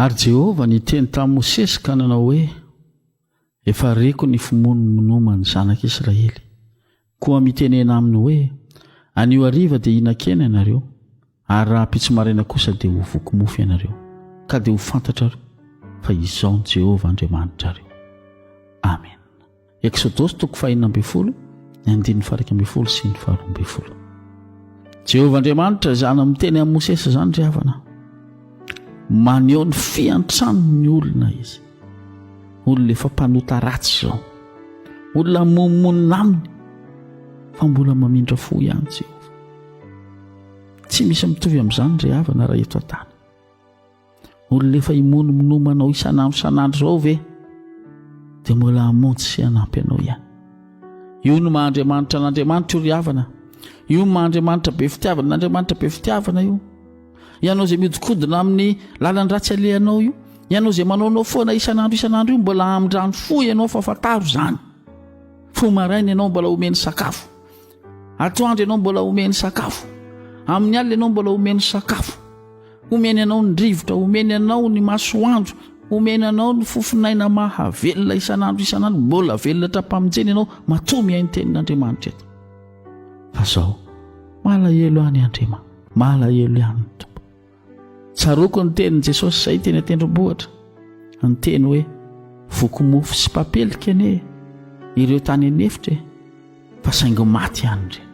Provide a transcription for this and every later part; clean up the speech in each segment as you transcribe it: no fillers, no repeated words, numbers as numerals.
Ary Jehovah niteny tamin'i Mosesy ka nanao hoe, Efa reko ny fimonomonoman'ny zanak'Israely. Koa mitenena aminy hoe, Anio hariva dia hihinan-kena ianareo, ary rahampitso maraina kosa dia ho voky mofo ianareo, ka dia ho fantatrareo fa Izaho no Jehovah Andriamanitrareo. Amena. Eksodosy toko fahenina ambin'ny folo, ny andininy faha-11 sy ny faha-12. Jehovah Andriamanitra izany miteny amin'i Mosesy izany ry havana. Maneho ny fiantranony ny olona izy. Olona efa mpanota ratsy izao. Olona momonina aminy fa mbola mamindra fo ihany Jehovah. Tsy misy mitovy amin'izany ry havana raha eto an-tany. Olona efa imonomonomanao isan'andro isan'andro izao ve dia mbola hamonjy sy hanampy anao ihany. Io no maha Andriamanitra an'Andriamanitra io ry havana. Io no maha Andriamanitra be fitiavana an'Andriamanitra be fitiavana io. Ianao izay mihodinkodina amin'ny lalan-dratsy alehanao io, ianao izay manaonao foana isan'andro isan'andro io, mbola amindrano fo ianao fa fantaro izany. Fo maraina ianao mbola omeny sakafo. Atoandro ianao mbola omeny sakafo. Amin'ny alina ianao mbola omeny sakafo. Omeny anao ny rivotra, omeny anao ny masoandro, omeny anao ny fofonaina mahavelona isan'andro isan'andro, mbola velona hatrampamonjena ianao matoa mihaino tenin'Andriamanitra eto. Fa zao, malahelo any Andriamanitra, malahelo ihany ny Tompo. Tsaroako ny tenin'i Jesosy izay teny an-tendrombohitra, niteny hoe voky mofo sy papelika anie ireo tany an'efitra e, fa saingy maty ihany ireny.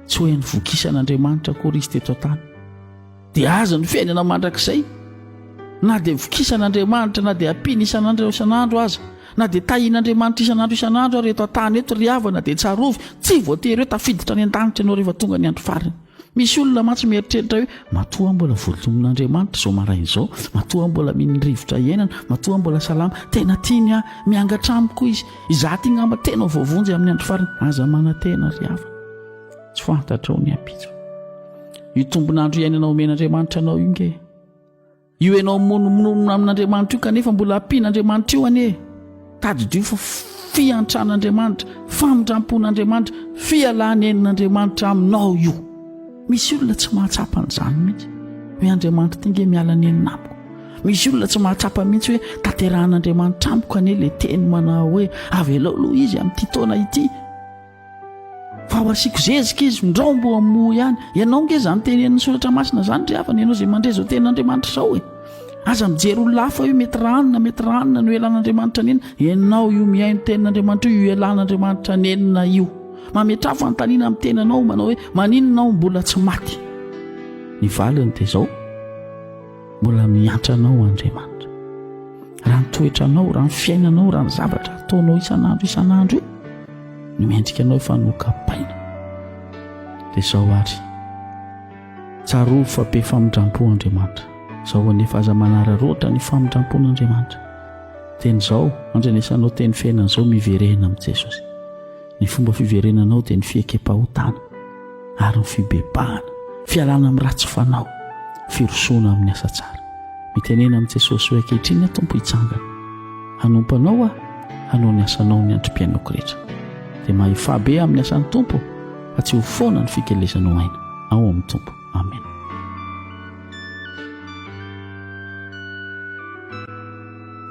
Tsy hoe nivokisan'Andriamanitra akory izy teto an-tany. Dia azy ny fiainana mandrakizay. Na dia vokisan'Andriamanitra, na dia ampiany isan'andro isan'andro aza, na dia tahian'Andriamanitra isan'andro isan'andro ary eto an-tany eto ry havana dia tsarovy, tsy voatery hoe tafiditra any an-danitra ianao rehefa tonga ny andro farany. Misy olona mantsy mieritreritra hoe matoa aho mbola voalomin'Andriamanitra izao maraina izao, matoa aho mbola mino ny rivotra iainana, matoa aho mbola salama, tena tiany aho, miangatra amiko izy, izaho ity ngamba tena ho voavonjy amin'ny andro farany. Aza manantena ry havana, tsy fantatrao ny ampitso. Io tombon'andro iainana omen'Andriamanitra anao io nge. Io ianao mimonomonona amin'Andriamanitra io kanefa mbola ampian'Andriamanitra io anie. Tadidio fa fiantran'Andriamanitra, famindram-pon'Andriamanitra, fialan'enin'Andriamanitra aminao io. Misy olona tsy mahatsapa an'izany mihitsy. Hoe Andriamanitra ity nge miala nenina amiko. Misy olona tsy mahatsapa mihitsy hoe tanterahan'Andriamanitra amiko anie le teny manao hoe avelao aloha izy amin'ity taona ity. Fa ho asiako zezika izy, ndrao mbo hamoa ihany. Ianao nge izany tenenin'ny soratra masina izany ry havana, ianao izay mandre izao tenin'Andriamanitra izao e. Aza mijery olona hafa io mety ranona, mety ranona no elan'Andriamanitra nenina. Ianao io mihaino tenin'Andriamanitra io, io elan'Andriamanitra nenina io. Mametraha fanontaniana amin'ny tenanao manao hoe maninona aho mbola tsy maty? Ny valiny dia izao. Mbola miantra anao Andriamanitra. Raha ny toetranao, raha ny fiainanao, raha ny zavatra ataonao isan'andro isan'andro io no mendrika anao efa nokapaina. Dia izao ary, tsarovy fa be famindram-po Andriamanitra. Izao anefa aza manararaotra ny famindram-pon'Andriamanitra. Teny izao, andrenesanao teny fiainana izao miverena amin'i Jesosy. Ny fomba fiverenanao dia ny fiekem-pahotana ary ny fibebahana, fialana amin'ny ratsy fanao, firosoana amin'ny asa tsara. Mitenena amin'i Jesosy hoe ankehitriny aho Tompo hitsangana. Hanompo anao aho, hanao ny asanao ny androm-piainako rehetra. Dia mahefà be amin'ny asan'ny Tompo fa tsy ho foana ny fikelezanao aina ao amin'ny Tompo. Amena.